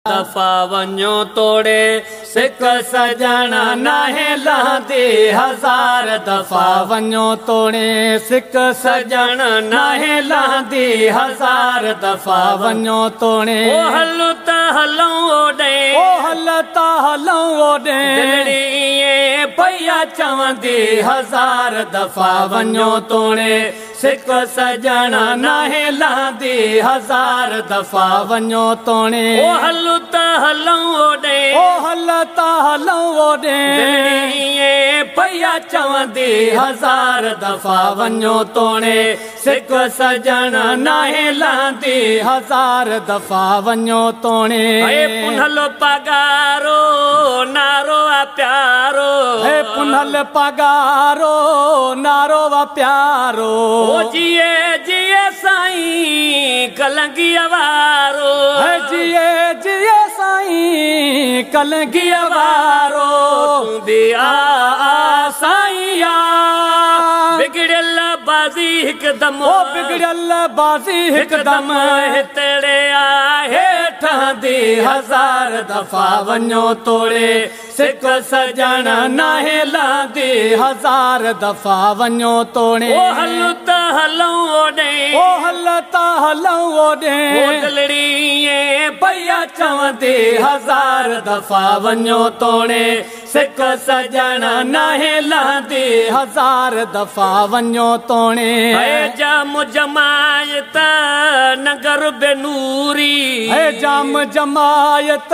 دفعا وڃو توڙي سڪ سڄڻ ناهي لهندي، هزار دفعا وڃو توڙي سڪ سڄڻ ناهي لهندي، هزار دفعا وڃو توڙي. او هل ته هلون اوڏي، او هل ته هلون اوڏي، دلڙي پيا چوندي، هزار دفعا وڃو توڙي سڪ سڄڻ ناهي لهندي، هزار دفعا وڃو توڙي. او هل ته هلون اوڏي، او هل ته هلون اوڏي، دلڙي پيا چوندي، هزار دفعا وڃو توڙي سڪ سڄڻ ناهي لهندي، هزار دفعا وڃو توڙي. هي پنهل پگارو نارو آ پيارو، هي پنهل پگارو نارو آ پيارو، او جيئي جيئي سائين ڪلنگيءَ وارو، هي جيئي جيئي سائين ڪلنگيءَ وارو. تون به آ سائين آ، بگڙيل بازي هڪدم، او بگڙيل بازي هڪدم، هتڙي آهي ٺهندي، هزار دفعا وڃو توڙي سڪ سڄڻ ناهي لهندي، هزار دفعا وڃو توڙي. او هل ته هلون اوڏي، او هل ته هلون اوڏي، او دلڙي پيا چوندي، هزار دفعا وڃو توڙي سڪ سڄڻ ناهي لهندي، هزار دفعا وڃو توڙي. هي جام جماعت ننگر بنوري، هي جام جماعت.